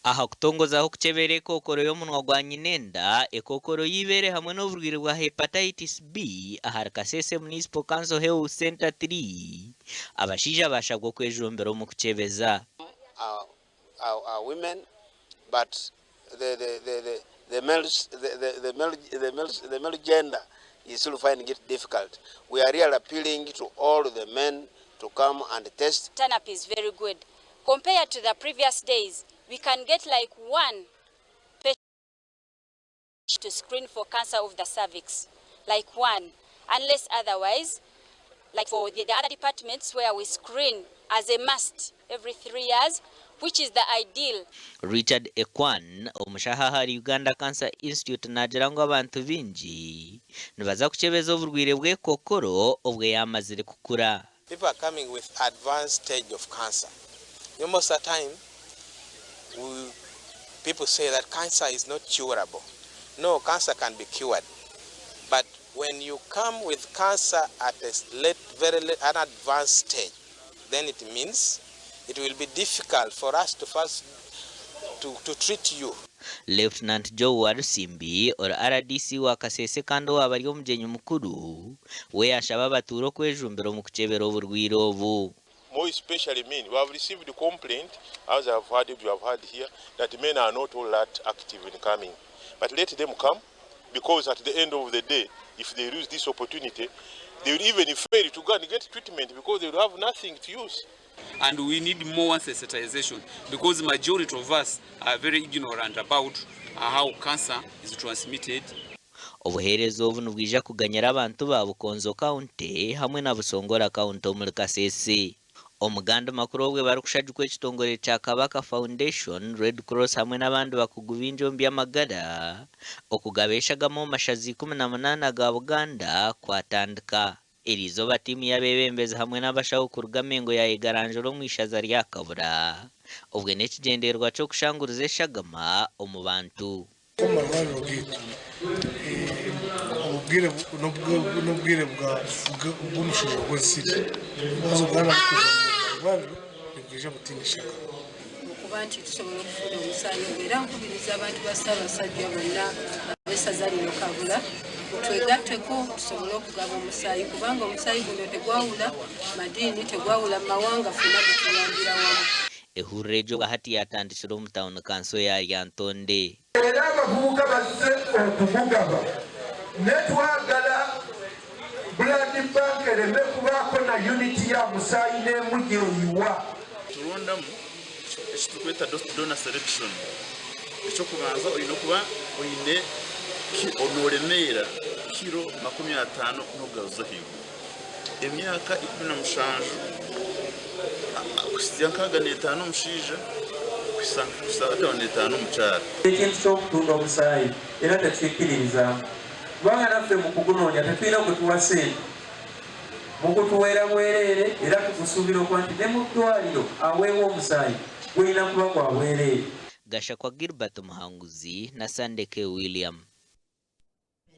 Aha kutongozaho okukyebera ekookoro y'omunwa gwa nyinenda, ekookoro y'eibeere hamwe n'oburwaire bwa Hepatitis B ahari Kasese Municipal Council Health Centre 3, abashaija baashabwa okwejumbira omu kukyebeza. Are women but the the the the the males the the the male the males the male gender is still finding it difficult. We are really appealing to all the men to come and test. Turn up is very good compared to the previous days we can get like one patient to screen for cancer of the cervix like one unless otherwise like for the other departments where we screen as a must every 3 years which is the ideal. Richard Ekwan, omushaho ahari Uganda Cancer Institute naagira ngu abantu baingi nibaza kukyebeza oburwaire bw'ekokoro obwe yaamazire kukura. People are coming with advanced stage of cancer. You know, most of the time, we, people say that cancer is not curable. No, cancer can be cured. But when you come with cancer at a late, very late, an advanced stage, then it means it will be difficult for us to first to treat you. Lieutenant Joe Walusimbi ori RDC wa Kasese kandi owaaba ari omugyenyi mukuru we yaashaba abatuura okwejumbira omu kukyebera oburwaire obu. More especially men. We have received complaint, as I have heard, you have heard here, that men are not all that active in coming. But let them come, because at the end of the day, if they lose this opportunity, they will even fail to go and get treatment because they will have nothing to use. And we need more sensitization because majority of us are very ignorant about how cancer is transmitted. Obuheereza obu nibwija kuganyira abantu ba Bukonzo County hamwe na Busongora County omuri Kasese. Omuganda makuru obwe barikushagikwa ekitongore kya Kabaka Foundation, Red Cross hamwe n'abandi bakugu baingi omu by'amagara, okugaba eshagama omu mashaza 18 ga Buganda kwatandika. Eriizooba tiimu y'abeebembezi hamwe n'abashaho kuruga Mengo yayegaranjura omu ishaza rya Kabura obwe n'ekigyendererwa ky'okushanguruza eshagama omu bantu. Omu marwariro gaitu obwire n'obwire bw'omushaija gw'ensiri haza obwana bukuza omu marwariro nibwija butaine shagama. Okuba nti tusobola okufuna omusaayi ogwo era nkubiriza abantu ba Ssaabasajja bonna ab'essaza lino Kabula twegatteko tusobole okugaba omusaayi kubanga omusaayi guno tegwawula madiini, tegwawula mawanga ffenna gutuyambira wamu. Ehurura egyo hati yatandikire omu tawuni kanso ya Lyantonde. Era abavubuka bazze okugugaba naye twagala Blood Bank ereme kubaako na unit ya musaayi n'emu gyeyiwa. Turondamu eki turikweta donor selection. Eky'okubanza oine okuba oine nooremeera kiro 50 n'okugaruza ahaiguru. Emyaka 17 kuhitsya 65 omushaija kuhitsya 55 omukyara. Ekintu ky'okutunda omusaayi era tetukikkiririzaamu kubanga naffe mu kugunoonya tetulina gwe tuwa ssente. Mugutuweera bwereere era tugusuubira okuba nti ne mu ddwaaliro aweebwa omusaayi gulina kuba gwa bwereere. Gashakwa Gilbert Muhanguzi na Sandeke William.